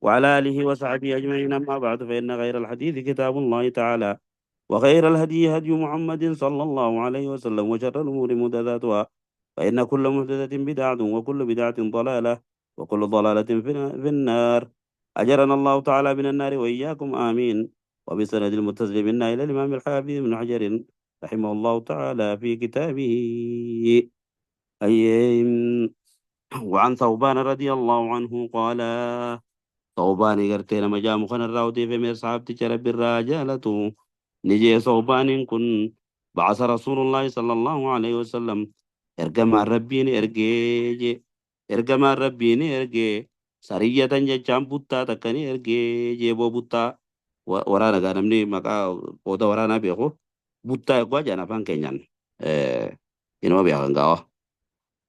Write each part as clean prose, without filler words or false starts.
وعلى آله وصحبه أجمعين. أما بعد، فإن غير الحديث كتاب الله تعالى، وخير الهدي هدي محمد صلى الله عليه وسلم، وشر الأمور محدثاتها، فإن كل محدثة بدعة، وكل بدعة ضلالة، وكل ضلالة في النار. أجرنا الله تعالى من النار وإياكم، آمين. وبسند المتصل منا إلى الإمام الحافظ بن حجر رحمه الله تعالى في كتابه. أي وعن ثوبان رضي الله عنه قال: ثوبان قرتين مجام خن الراودي في مصحاب رب الرجالة نجي ثوبان كن بعث رسول الله صلى الله عليه وسلم ergamaan rabbiin ergee je, ergamaan rabbiin ergee sariyyatan jechaan buttaa takka ni ergee jeeboo buttaa waraana gaa namni maqaa qooda waraanaa beeku buttaa eegwaa jedhan afaan keenyaan inuma beekan gaawa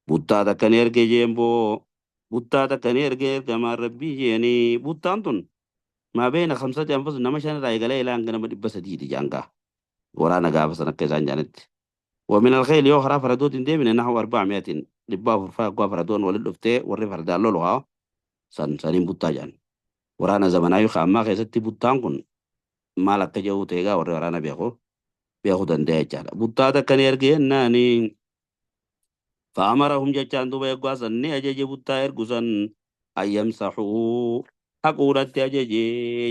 buttaa takka ni ergee jeemboo buttaa takka ni ergee ergamaan rabbii jeeni. Buttaan tun maa beena kamsati anfus nama 5 irraa eegalee ilaa hanga nama 300ti jaangaa waraana gaafa san akka isaan jaanitti. ومن الخيل يو خرا فردوت ديمن نحو 400 دبا فرفا قوا فردون ولد دفتي وري فردان لولو سن سنين بوتا جان ورانا زمنايو خاما خيستي بوتان كن مال akka jiru ta'eegaa warri waraana beeku beekuu danda'a jechaadha. Buttaa takka ni erge jennaani fa'amarahum jechaan duuba eeggaa san ni ajaje buttaa ergu san ayyamsaxuu haquudhatti ajaje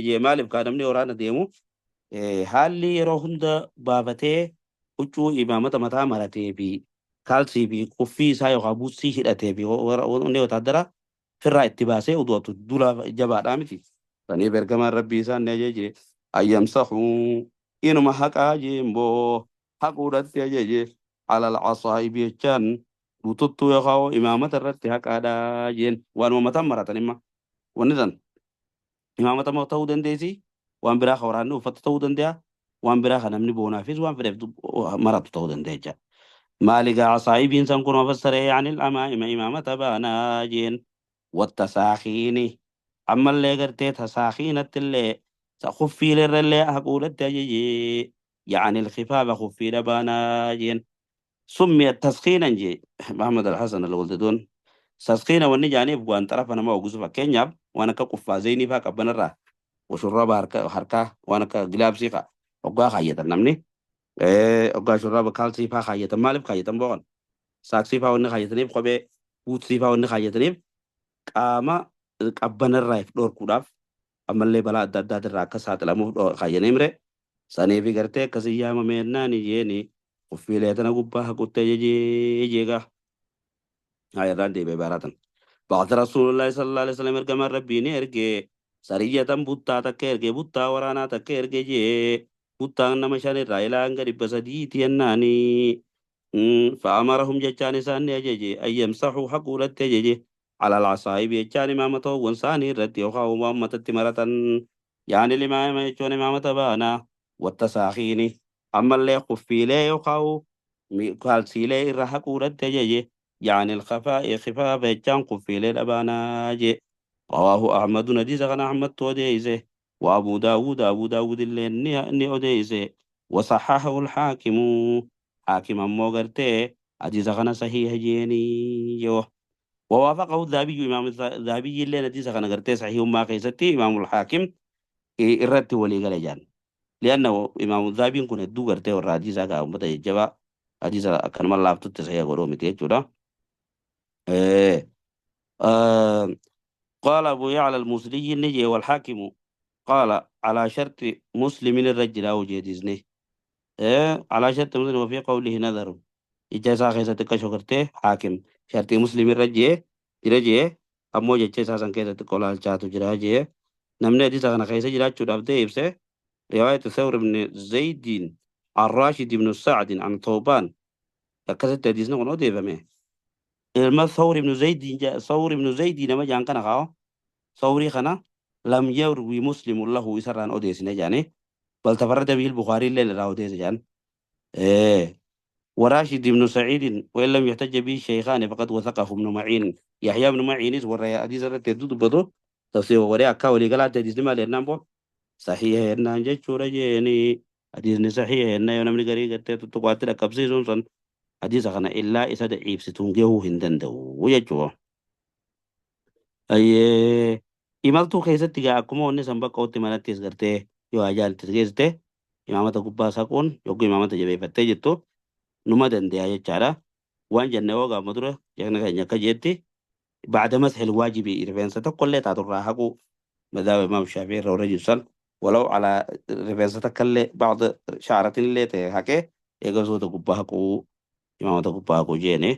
jee. Maaliif kaa namni waraana deemu haalli yeroo hunda baafatee huccuu imaamata mataa maratee fi kaalsii fi kuffii isaa yookaan buusii hidhatee fi inni wotaadara firraa itti baasee udu'atu dula jabaadhaa miti. Saniif ergamaan rabbii isaan ni ajaje ayyamsaxuu inuma haqaa jeemboo haquudhatti ajaje alal casaa'ibi jechaan bututtuu yookaan imaamata irratti haqaadhaa jeen. Waanuma mataan maratan imma wanni san imaamata moo ta'uu dandeessi, waan biraa ka waraanni uffatu ta'uu danda'a, waan biraa ka namni boonaafis waan fedheef maratu ta'uu danda'a jecha. Maali gaa casaa'ibiin san kun fassaree yaani amaa'ima imaamata baanaa jeen. Wattasaakiini ammallee gartee tasaakiinatti illee kuffiilee irrallee haquudhatti ajajee yaani alkifaafa kuffiidha baanaa jeen. سمي تسخينا جي محمد الحسن الولددون تسخينا wanni jaaniif waan xarafa nama ogusu fakkeenyaaf waan akka quffaa faa qabbanarraa وشرابة harkaa waan akka gilaabsii faa hoggaa kaayyatan namni hoggaa shurraaba kaalsii faa kaayyatan maaliif kaayyatan boqon saaksii faa wanni kaayyataniif kophee buutsii faa wanni kaayyataniif qaama qabbanarraa if dhorkuudhaaf ammallee balaa adda addaatirraa akka saaxilamuuf kaayyanii mire saniifi gartee akkasii yaamameennaani jeeni uffiilee tana gubbaa haqutti ajajee jeegaa irraan deebi'ee baaratan. بعث رسول الله صلى الله عليه وسلم ergamaan rabbii ni ergee sariyatan buttaa takka ergee buttaa waraanaa takka ergee jee buttaan nama 5 irraa ilaa hanga 300ti jennaani. فأمرهم jechaan isaan ni ajaje أن يمسحوا haquudhatti ajaje على العصائب jechaan imaamatoowwan isaanii irratti yookaan uummatatti maratan yaani limaama jechuun imaamata baanaa wattasaakiini ammallee kuffiilee yookaan kaalsiilee irra haquudhatti ajaje يعني الخفاء خفاف jechaan kuffiilee dhabaanaa jee. رواه أحمد حديث كان أحمد أوديسه وأبو داود أبو داود اللي ني أوديسه وصححه الحاكم حاكم أمو قرتي حديث كان صحيح جيني يو. ووافقه الذهبي إمام الذهبي اللي حديث كان قرتي صحيح ما قيستي إمام الحاكم إرت ولي قال جان لأنه إمام الذهبي كن الدو قرتي والحديث كان متى جوا حديث كان ما لابتو صحيح قرومي تيجورا. إيه قال أبو يعلى الموصلي النجي والحاكم قال على شرط مسلم الرجل أو جيدزني إيه على شرط مسلم وفي قوله نذر إجازة خيسة كشكرته حاكم شرط مسلم الرجل جرجه أمو جيسا سان كيسة قولال شاتو جراجه نمنا دي سان خيسة جراجه دابته إبسه رواية ثور بن زيد عن راشد بن سعد عن ثوبان كذا تديسنا ونو ديفمه ilma Thawr ibn Zayd Thawr ibn Zayd nama jaan kana kaa Thawri kana lam yarwi Muslim lahu isarraan odeessine jaani bal tafarrada bihi al-Bukhari illee irraa odeesse jaan. وراشد بن سعيد وإن لم يحتج به الشيخان فقد وثقه ابن معين يحيى بن معين ورا حديث تدود بدو تفسير ورا كاولي قال حديث ما لنا بو صحيح إن جچورا جيني حديث صحيح إن يوم نغري قد تقاتل كبسيسون سن حديث kana illaa isa daciifsituun gahuu hin danda'u jechuudha. Ayyee Imaltuu keessatti gaa akkuma wanni san bakka otti manattis gartee yoo hajaan itti geessite imaamata gubbaa saquun yogguu imaamata jabeeffattee jirtu numa dandeeya jechaadha. Waan jenne hoo gaama dura jeekna keenya akka jeetti bacda masxil waajibii rifeensa tokkollee taaturraa haquu madhaaba imaam Shaafii irra warra jiru san walaw alaa rifeensa takkallee bacda shacratinillee ta'e haqee eegasoota gubbaa haquu imaamata gubbaa haquu jeene.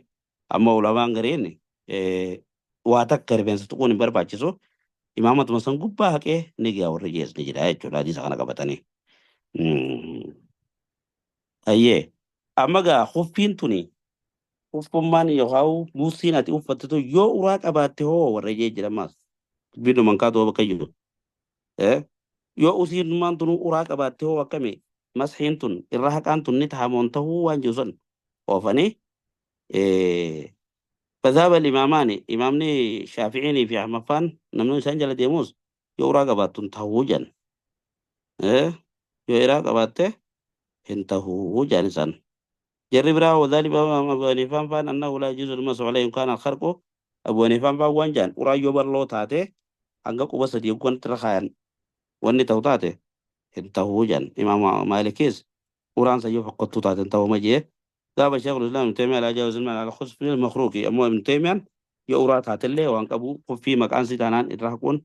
Amma ulamaan gariin waa takka rifeensa tuquun hin barbaachisu imaamatuma san gubbaa haqee ni gaa warri jees ni jira jechuudha hadiisa kana qabatanii. Ayyee amma gaa khuffiin tuni uffummaan yookaan buusiin ati uffatte tun yoo uraa qabaatte hoo warra jee jira maas dubbiin mankaatu hoo bakka jiru. Yoo usiinummaan tun uraa qabaatte hoo akkami masxiin tun irra haqaan tun ni tahamoon tahuu waan jiru san oofanii. فذهب الإمامان إمامني شافعيني في أحمد فان نمنو إنسان جل ديموس yoo uraa qabaattu hin tahuu jedhan. Yoo uraa qabaatte hin tahuu jedhan isaan. Jarri biraa وذلك أبو حنيفة فان أنه لا يجوز المسح عليه إن كان الخرق أبو حنيفة فان waan jedhan uraa yoo bal'oo taate hanga quba sadii wanti irra kaayan wanni ta'u taate hin tahuu jedhan. Imaam Maalikis uraan san yoo fokkottuu taate hin ta'uu ma jee gaafa Sheekul Islaam Ibn Taymiyaa laa jaawaz ilmaan ala khusfi al-makhruuqi ammoo Ibn Taymiyaan yoo uraa taatellee waan qabu kuffii maqaan si taanaan irra haquun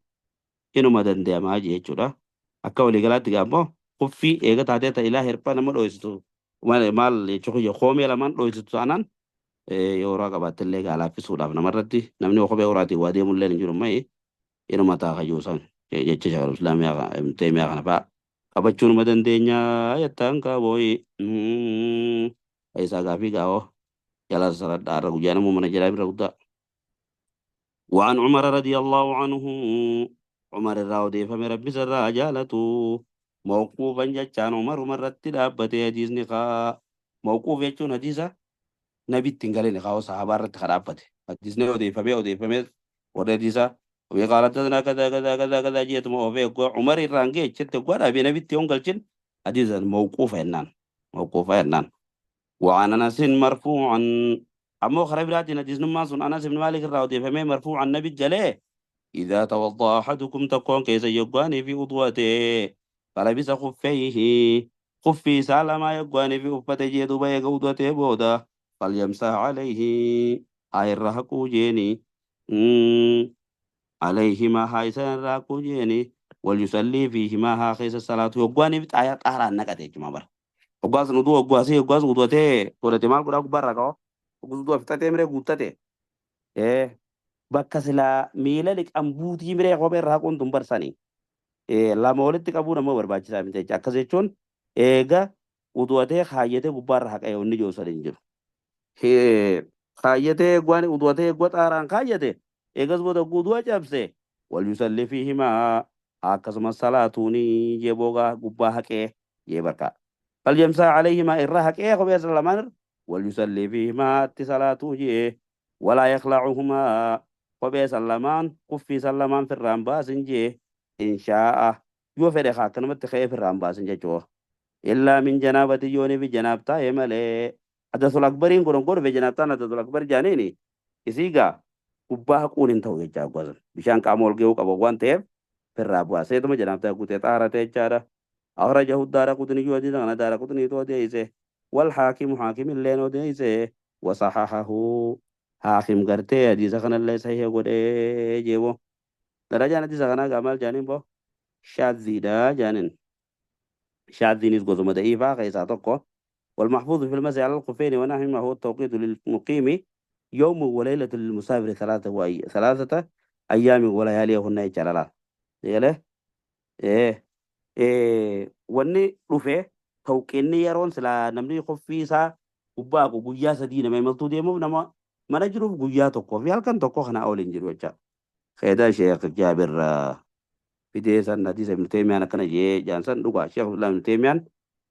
inuma danda'amaa jee jechuudha. Akka waliigalaatti gaammoo kuffii eega taatee ta ilaa hirpha nama dhoysitu maal jechuu koomee lamaan dhoysitu taanaan yoo uraa qabaattellee gaa laaffisuudhaaf namarratti namni kophee uraatiin waa deemullee hin jiru ma'i inuma taa kayyuu san jecha Sheekul Islaam Ibn Taymiyaa kana fa'a qabachuu numa dandeenyaa jettaan kaabooyi. Isaa gaafii gaa'oo jala saradhaa irra guyyaa namuu mana jiraa bira guddaa. وعن عمر رضي الله عنه عمر الراودي فمن ربي سر جالته موقوفا جتان عمر مرت دابته حديث نقا موقوف يجون حديثة نبي تنقل نقا وصحابة رت خرابته حديث نودي فمي ودي فمي ودي وقالت لنا كذا كذا كذا كذا جيت موقوف عمر الرانجي شت قال أبي نبي تنقل شن حديث موقوف إنان موقوف إنان. وعن أنس مرفوعا أمو خرب راتي حديث نماس أنس بن مالك الراودي فمي مرفوع النبي جليه إذا توضأ أحدكم تكون كيس يقواني في أضوته فلبس خفيه خفي سالما يقواني في أفته جيدوبا يقودته بودا فليمسح عليه هاي الرهقو جيني عليهما هاي سنراكو جيني وليصلي فيهما ها خيس الصلاة يقواني في آيات أهران نكتة جمع Oggaas nutuu oggaasii oggaas guutatee godhate maal godhaa gubbaarraa qaba. Oggaas utuu fixatee miree guuttate. Bakka silaa miila liqan buutii miree kophee irraa haquun tun barsanii. Lama walitti qabuun ammoo barbaachisaa miti jecha. Akkas jechuun eega utuwatee kaayyatee gubbaarra haqee inni jiru sadi hin jiru. Kaayyatee eegwaan utuwatee eegwa xaaraan kaayyate eegas booda guutuu cabse wal yusalli fiihimaa akkasumas salaatuuni jee boogaa gubbaa haqee jee barkaa. فليمسح عليهما إرهق إيه خبيز الأمر وليصلي فيهما اتصالاته جيه ولا يخلعهما خبيز اللمان قفي سلمان في الرامباس جيه إن شاء يوفر خاكنا متخيف في الرامباس جيه إلا من جنابة يوني في جنابتا يملي حدث الأكبرين قرن قرن في جنابتا حدث الأكبر جانيني إسيقا قباه قول انتو يجا قوزن بشان كامول جيوك أبو وانتيف في الرابواس سيتم جنابتا قوتي طارة تجارة أخرجه الدارقطني حديثا دارقطني توديسه والحاكم حاكم اللين وديسه وصححه حاكم قرتي حديث خنا الله صحيح قد جيبو درجة حديث خنا قامل جانين بو شاذ دا جانين شاذ نيز قزم ضعيفة قيسا تقو. والمحفوظ في المسح على الخفين ونحو ما هو التوقيت للمقيم يوم وليلة للمسافر ثلاثة أيام ولياليهن يجلالات يله إيه wanni dhufe tawqinni yeroon silaa namni qoffii isaa gubbaa guyyaa sadii nama imaltuu deemuuf nama mana jiruuf guyyaa tokkoo fi halkan tokko kanaa ol hin jiru jecha. Keeda Sheekh Jaabir fidee san hadiisa Ibn Taymiyaan akkana jee jaansan dhugaa Sheekh Ibn Taymiyaan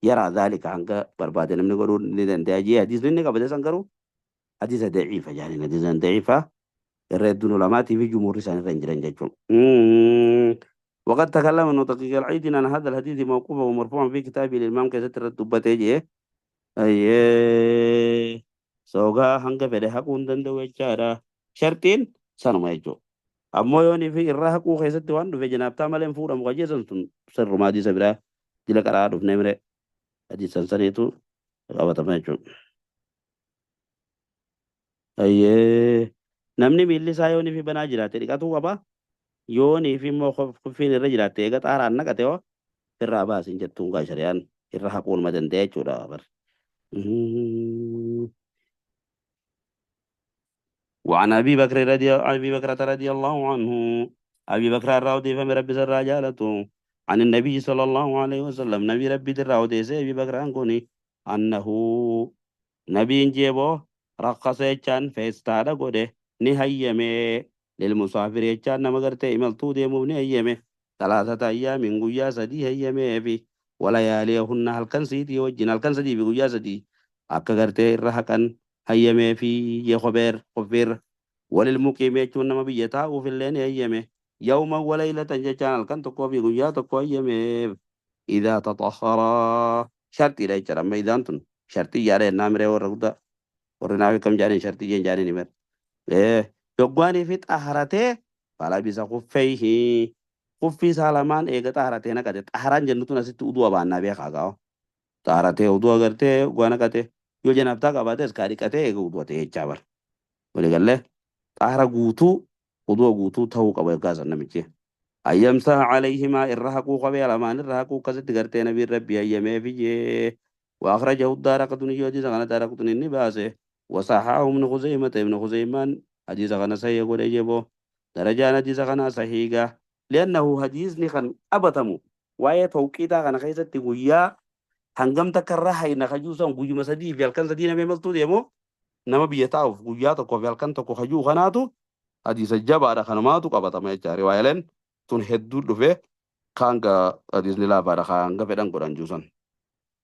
yaraa zaalika hanga barbaade namni godhuu ni danda'a jee hadiisni inni qabate san garuu hadiisa daciifa jaaniin hadiisa daciifa irra hedduun ulamaatii fi jumhuurri isaanii irra hin jiran jechuudha. وقد تكلم انه دقيق العيد عن هذا الحديث موقوفا ومرفوعا في كتابه للامام كيست الدبتي اي سوغا هنگا فده حقون دندو وچارا شرطين سنما يجو Ammoo yoonii fi irra haquu keessatti waan dhufe janaabtaa malee hin fuudhamu qajeelsan sun sirrumaa hadiisa biraa jila qaraa dhufnee mire hadiisan saniitu qabatama jechuudha. Ayyee namni miilli isaa yoonii fi banaa jiraate dhiqatuu qaba. Yoonii fi immoo kuffiin irra jiraatte eega xaaraan naqate hoo irraa baasin jettuun gaa shari'aan irra haquun ma danda'e jechuudha bar. وعن أبي بكر رضي أبي بكرة رضي الله عنه أبي بكر الراودي فمن ربي سر رجالته عن النبي صلى الله عليه وسلم نبي ربي الراودي أبي بكر أنكوني أنه نبي جيبو رقص يجان فيستادا قده نهيمي للمسافر يجان نمغرتي إمالتو ديمو نهيمي 3 أيام قيا سدي هيمي في ولياليهن هل كان سيدي وجن هل كان سدي بقيا سدي أكا غرتي الرحكا هيمي في يخبر خفير وللمقيم يجون نما بيتا وفي الليل هيمي يوما وليلة جتان الكن تقوى في قيا تقوى هيمي إذا تطهر شرطي لا يجرى ميدان تن شرطي جاري نامري ورغدا ورناوي كم جاري شرطي جين جاري نمر إيه يقواني في طهرته فلا بيس خفيه خفي سالمان إيغا طهرته نكته طهران جنتو نسيت ودوا بانا بيخا غاو طهرته ودوا غرته غوانا كته yoo janaabtaa qabaates kaa dhiqatee eega udu'ate jechaa bara. Waliigallee xaara guutuu udu'a guutuu ta'uu qaba eeggaa san namichi. Ayyamsaa alayhimaa irra haquu qabee lamaan irra haquu akkasitti gartee nabiin rabbi ayyamee fiyyee. وأخرجه الدارقطني حديث عن الدارقطني النباسه وصححه ابن خزيمة ابن خزيمان حديث عن سيقول يجيبه درجان حديث عن صحيحة لأنه حديث نخن أبتمو وآية توقيتا عن خيزة ويا hangam takka irraa hayna kajuu san guyyuma sadii fi halkan sadii nama imaltuu deemu nama biyya taa'uuf guyyaa tokkoo fi halkan tokko kajuu kanaatu hadiisa jabaadha kanumaatu qabatama jecha riwaayaleen tun hedduu dhufe kaan ga hadiisni laafaadha kaan ga fedhan godhan juusan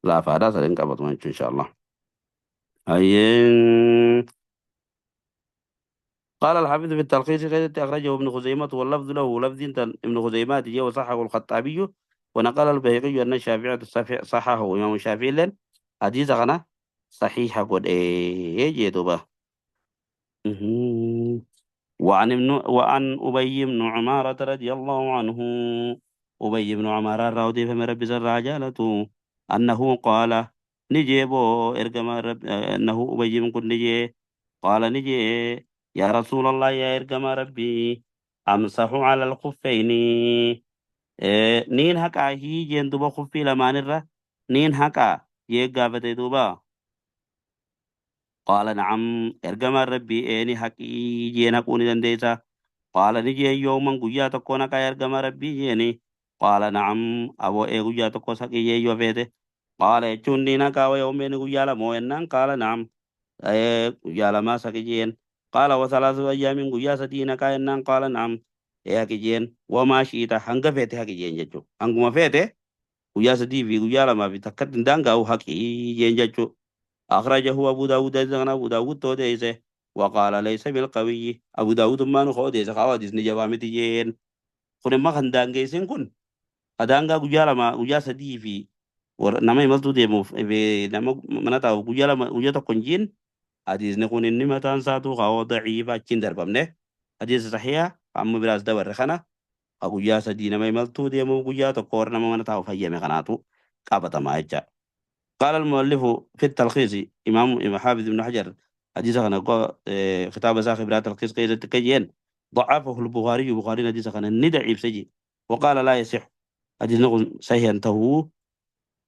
laafaadha sadeen qabatuma jechuun insha Allah. Ayyeen قال الحافظ في التلخيص غير أخرجه ابن خزيمة واللفظ له لفظ ابن خزيمة وصححه الخطابي ونقل البيهقي أن الشافعي صححه إمام الشافعي لن حديث غنا صحيح قد إيه جدوبة. وعن أبي بن عمارة رضي الله عنه أبي بن عمارة الراودي فمن رب رجالته أنه قال نجيبه إرجم رب أنه أبي بن كن نجي قال نجي يا رسول الله يا إرجم ربي أمسح على الخفين نين هكا هي جندوبا خفي لما نرى نين هكا يقافة دوبا قال نعم إرجم ربي إني حقي جينا كوني دنديسا قال نجي يوما قيا تكون كا إرجم ربي جيني قال نعم أبو إيه قيا تكون سكي يو فيته قال يچوني نكا ويومين قيا لمو إنن قال نعم إيه قيا لما سكي جين قال وثلاث أيام قيا سدينا كا إنن قال نعم إيه جين وما شئت هنگ فيته حقي جين جچو هنگ ما فيته قيا سدي في قيا لما في تكت دانغا حقي جين جچو أخرجه أبو داود أبو داود توديسه وقال ليس بالقوي أبو داود ما نخوديس خواديس نجوامتيين كن ما خندانجيسين كن أدانغا قيا لما قيا سدي في نما يملتو ديمو في نما منتا قيا لما قيا تكونجين حديث نكون إني متان ساتو خاو ضعيف أكين دربمنه حديث صحيح أما براس دور خنا قيا سدي نما يملتو ديمو قيا تكور نما منتا فيا مخناتو قابتا ما يجا. قال المؤلف في التلخيص إمام حافظ بن حجر حديث خنا خطاب ساخب لا تلخيص قيد التكيين ضعفه البخاري بخاري حديث خنا ندعي بسجي وقال لا يصح حديث نقول صحيح انتهو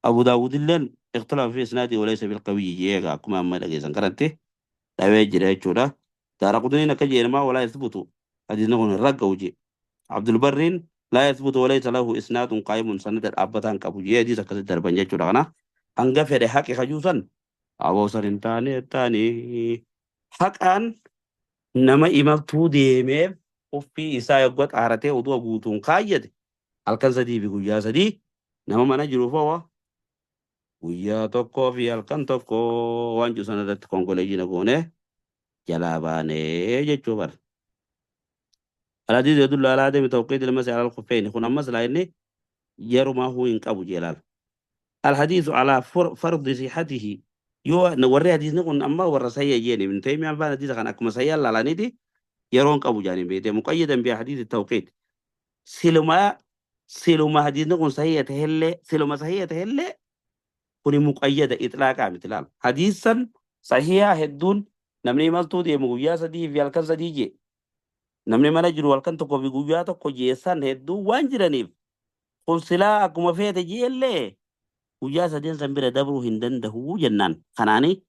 أبو داود اللن اختلف في إسناده وليس بالقوي يجا كما ما لقيسن كرنتي لا يجري يجورا دارقطني نكجي ما ولا يثبت حديث نقول الرق وجي عبد البرين لا يثبت وليس له إسناد قائم سند الأبتان كابو جي حديث كذا دربن يجورا أنا hanga fedhe haqi kajuusan aboo san hin taane taane haqaan nama imaltuu deemeef uffii isaa yoggoo xaaratee utuu guutuun kaayyate halkan sadii fi guyyaa sadii nama mana jiruuf hoo guyyaa tokkoo fi halkan tokko waan jiru sana irratti konkoleejina goone jalaa baanee jechuu bara. الحديث يدل على عدم توقيت المسح على الخفين كن أمس لأني يرمى هو ينقبو جلال الحديث على فرض صحته يو نوري حديث نقول أما ورا سيا جيني من تيمية فان حديث خان أكما سيا لا لانيتي Yeroon qabu jaaniin beekte muqayyadan bi hadiisi tawqiit. Siluma hadiisni kun sahiha tahellee, siluma sahiha tahellee, kuni muqayyada, itlaaqaa miti. Laal, hadiisan sahihaa hedduun namni imaltuu deemu guyyaa 3 fi halkan 3 jee, namni mana jiru halkan 1 fi guyyaa 1 jeessan hedduu waan jiraniif, kun silaa akkuma feete jeellee guyyaa sadeen san bira dabruu hin danda'u jennaan, kanaani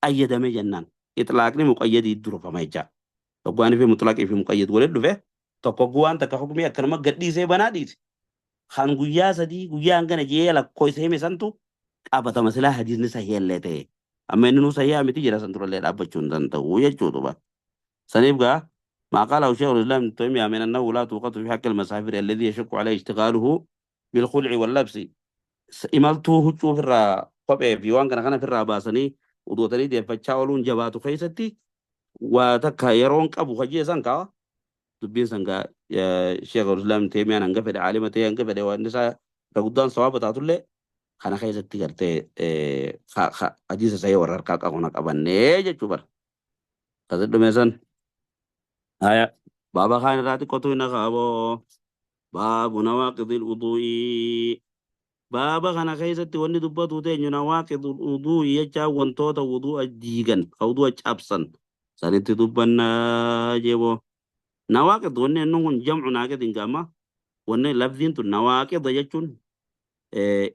qayyadame jennaan, itlaaqni muqayyadii durfama jecha. Hoggaanii fi mutlaqii fi muqayyad walitti dhufe tokko waan takka hukmii akkanuma gadhiisee banaa dhiise, kan guyyaa 3 guyyaa hangana jee lakkoofsa hime santu qabatama. Silaa hadiisni sahihallee ta'e, amma inni nuu sahihaa miti jira, san durallee dhaabbachuu hin danda'u jechuudha. Saniif gaa ما قاله شيخ الإسلام ابن تيمية من أنه لا توقت في حق المسافر الذي يشق عليه اشتغاله بالخلع واللبس. Imaltuu huccuu ofirraa, kophee fi waan kana ofirraa baasanii udootanii deeffachaa ooluun jabaatu keessatti waa takka yeroon qabu hojii san kaa dubbiin san gaa Sheekh Islaam Teemiyaan hanga fedhe aalima ta'e, hanga fedhe waan isaa irra guddaan sawaaba taatullee, kana keessatti gartee hadiisa sahii warra harkaa qabu na qabannee jechuu bara. Kasi dhume san. Haya, baaba kaan irraa xiqqootu hin qaaboo. Baabu nawaaqidil wuduu'ii. Baaba kana keessatti wanni dubbatu teenyu nawaaqidul wuduu'ii jechaa wantoota wuduu'a diigan, ka wuduu'a cabsan sanitti dubbannaa jeeboo. Nawaaqid wanni inni kun jamcu naaqidin gaama, wanni lafziin tun nawaaqida jechuun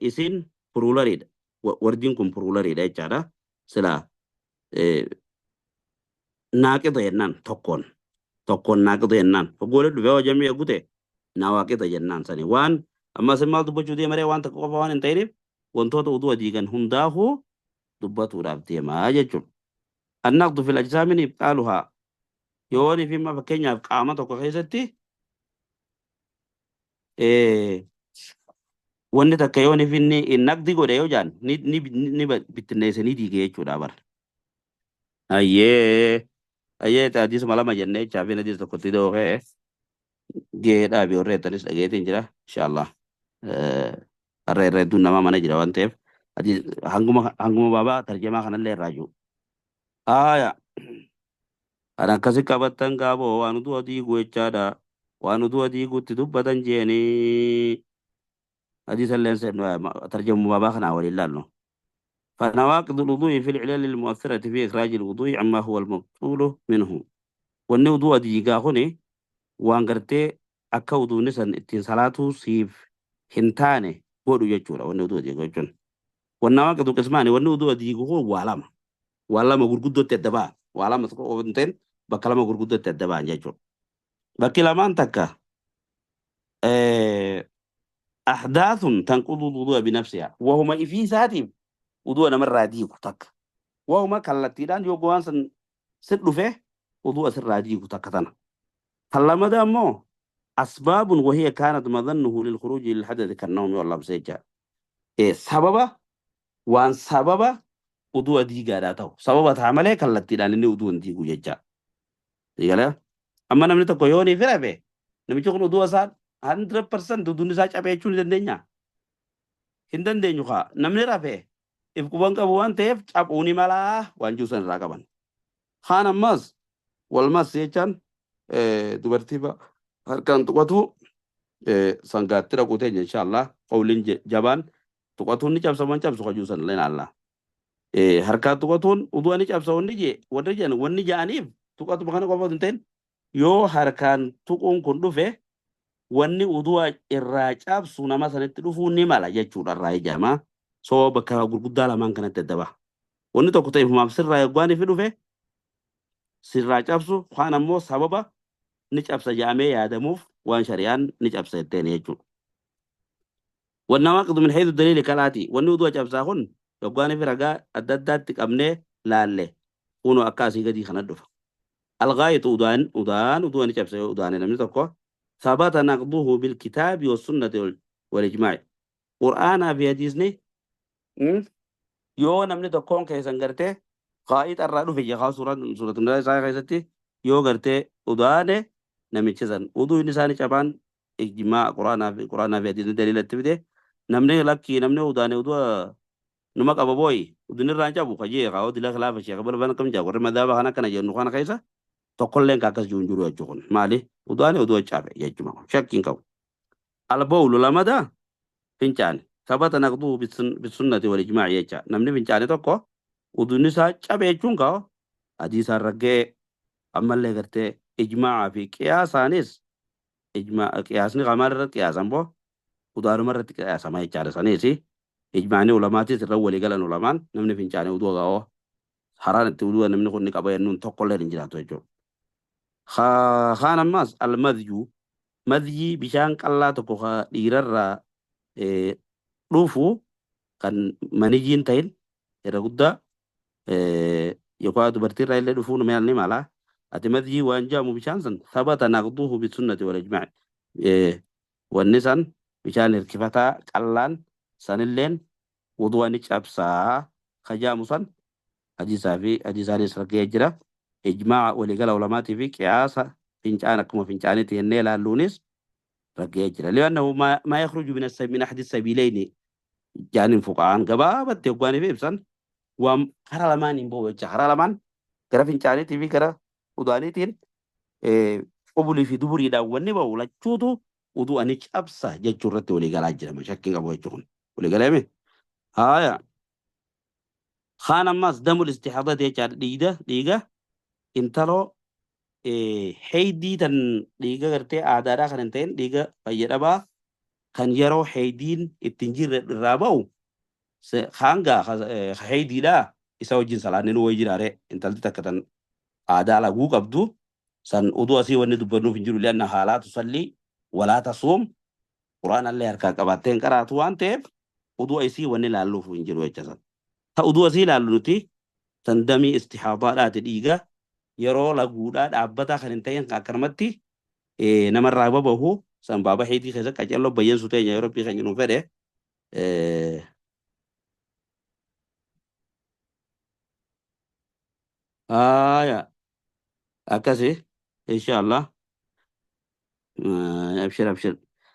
isin pluraliidha. Wardiin kun pluraliidha jechaadha. Silaa naaqida jennaan tokkoon tokkoon, naaqida jennaan hoggoolee dhufee hoo jamii eegute nawaaqida jennaan sani. Waan ammas maal dubbachuu deemaree, waan takka qofa waan hin ta'iniif, wantoota wudu'a diigan hundaafuu dubbatuudhaaf deemaa jechuudha. النقض في الأجسام إبطالها, yooni fi fakkeenyaaf qaama tokko keessatti wanni takka yooni fi inni naqdi godhe yoo jaan ni bittinneesse, ni diige jechuudha bara. Ayyee ayyee, hadiisuma lama jennee chaafin hadiisa tokkotti dhoofee gahee dhaabi warra jettanis dhageetiin jira, inshallah. Har'a irra hedduun namaa mana jira waan ta'eef, hanguma baabaa tarjamaa kanallee irraa jiru. Haaya. Kan akkasi qabattan gaaboo waan utuu diigu jechaadha. Waan utuu diigutti dubbatan jeeni. Hadiisalleen tarjamu baabaa kanaa waliin laallu. فنواقض الوضوء في العلل المؤثرة في إخراج الوضوء عما هو المبطول منه. Wanni wudu'a diigaa kuni waan gartee akka wuduunni san ittiin salaatuu siif hin taane godhu jechuudha wanni wudu'a diigu jechuun. والنواقض قسمان, wanni wudu'a diigu kun waa lama. Waa lama gurguddootti adda ba'a. Waa lama tokko qofa hin ta'in, bakka lama gurguddootti adda ba'an jechuudha. Bakki lamaan takka أحداث تنقض الوضوء بنفسها, wahuma ifii isaatiif wudu'a namarraa diigu takka. Wahuma kallattiidhaan yoo waan san sir dhufe wudu'a sirraa diigu takka tana. Kan lamada ammoo أسباب وهي كانت مظنه للخروج للحدث كالنوم واللمس jecha. Sababa waan sababa wudu'a diigaadhaa ta'u. Sababa ta'a malee kallattiidhaan inni wudu'a hin diigu jecha. Eegalee amma namni tokko yoo ni firafe, namichi kun wudu'a isaa 100% wuduun isaa cabee jechuu ni dandeenya? Hin dandeenyu kaa. Namni rafe if quban qabu waan ta'eef cabuu ni malaa waan jiru san irraa qaban. Kaan ammas walmas jechaan dubartii harkaan tuqatu sangaatti dhaquu teenya, inshallah. Qawliin jabaan tuqatuun ni cabsa waan cabsu kajuu san illee alla. Harkaan tuqatuun utuu ni cabsa wanni jee warri jedhan, wanni ja'aniif tuqatuma kana qofa hin ta'in, yoo harkaan tuquun kun dhufe wanni udu'a irraa cabsu nama sanitti dhufuu ni mala jechuudha irraa ijama. So bakka gurguddaa lamaan kanatti adda baha. Wanni tokko ta'e ifumaaf sirraa eegwaanii fi dhufe sirraa cabsu, kaan ammoo sababa ni cabsa jedhamee yaadamuuf waan shari'aan ni cabsa jetteen jechuudha. والنواقض من حيث الدليل كالآتي, wanni wudu'a cabsaa kun yoggaanii fi ragaa adda addaatti qabnee laalle kunoo akka asii gadii kana dhufa. الغائط, udaan udaan udu'a ni cabsa yoo udaane namni tokko, ثبت نقضه بالكتاب والسنة والإجماع, qur'aanaa fi hadiisni yoo namni tokkoon keessan gartee qaa'ixa irraa dhufe jekaa suuratu isaa keessatti yoo gartee udaane, namichi san uduun isaanii cabaan ijmaa qur'aanaa fi hadiisni daliilatti fide. Namni lakkii namni udaane uduu numa qaba booyi udun irraa hin cabu kajee kaa dila khilaafa sheekh balban kam jaa warri madaaba kana akkana jennu kana keessa. Tokkolleen ka akkas jiru hin jiru jechuu kun maali? Udu'aan udu'a cabe jechuma kun shakkiin qabu. Albawlu lamada fincaane sabata naqduu bisunnati wal ijmaa'i jecha namni fincaane tokko uduun isaa cabe jechuun kaa'o hadiisaan ragga'ee ammallee gartee ijmaa'aa fi qiyaasaanis ijmaa qiyaasni maal irratti qiyaasan boo udaanuma irratti qiyaasama jechaadha saniis ijmaanii ulamaatis irra walii galan ulamaan namni fincaane uduu gaa'oo haraan itti uduu namni kun ni qaba jennuun tokkollee hin jiraatu jechuudha. Kaan ammaas almadyu madyii bishaan qallaa tokko ka dhiirarraa dhufu kan maniyyiin ta'in irra guddaa yookaan dubartiirraa illee dhufuun maal ni mala. Ati madyii waan jedhamu bishaan san sabata naqduhu bisunnati wal ijmaa'i. Wanni san bishaan hirkifataa qallaan sanilleen wudu'a ni cabsaa ka jedhamu san hadiisaa fi hadiisaanis ragga'ee jira. Ijmaa'a waliigala ulamaatii fi qiyaasa fincaan akkuma fincaanitti jennee ilaalluunis ragga'ee jira. Li'annahu maa yakhruju min ahadi sabiilayni jaaniin fuqa'aan gabaabatti hoggaanii fi ibsan waan karaa lamaan hin ba'u jecha karaa lamaan gara fincaaniitii fi gara udaaniitiin qubulii fi duburiidhaan wanni ba'u lachuutu udu'a ni cabsa jechuu irratti waliigalaa jira shakkiin qabu jechuun walii galeeme. Haaya. Kaan ammas damul istixaadati jechaadha dhiiga dhiiga intaloo heydii tan dhiiga gartee aadaadhaa kan hin ta'in dhiiga fayyadhabaa kan yeroo heydiin ittiin jirre irraa ba'u kaan gaa heydiidhaa isa wajjin salaanni nu wayi jiraare intalti takka tan aadaa laguu qabdu san uduu asii wanni dubbannuuf hin jiru lianna haalaa tusallii walaa tasuum quraanallee harkaa qabaattee hin qaraatu waan ta'eef uduu isii wanni laalluuf hin jiru jecha san. Ta uduu asii ilaallu nuti tan damii istihaadaadhaati dhiiga yeroo laguudhaa dhaabbataa kan hin ta'in kan akkanumatti namarraa babahu san baaba heydii keessa qaceelloo bayyansu teenya yeroo rabbii keenya nuu fedhe. Haaya akkasi inshallah abshir abshir.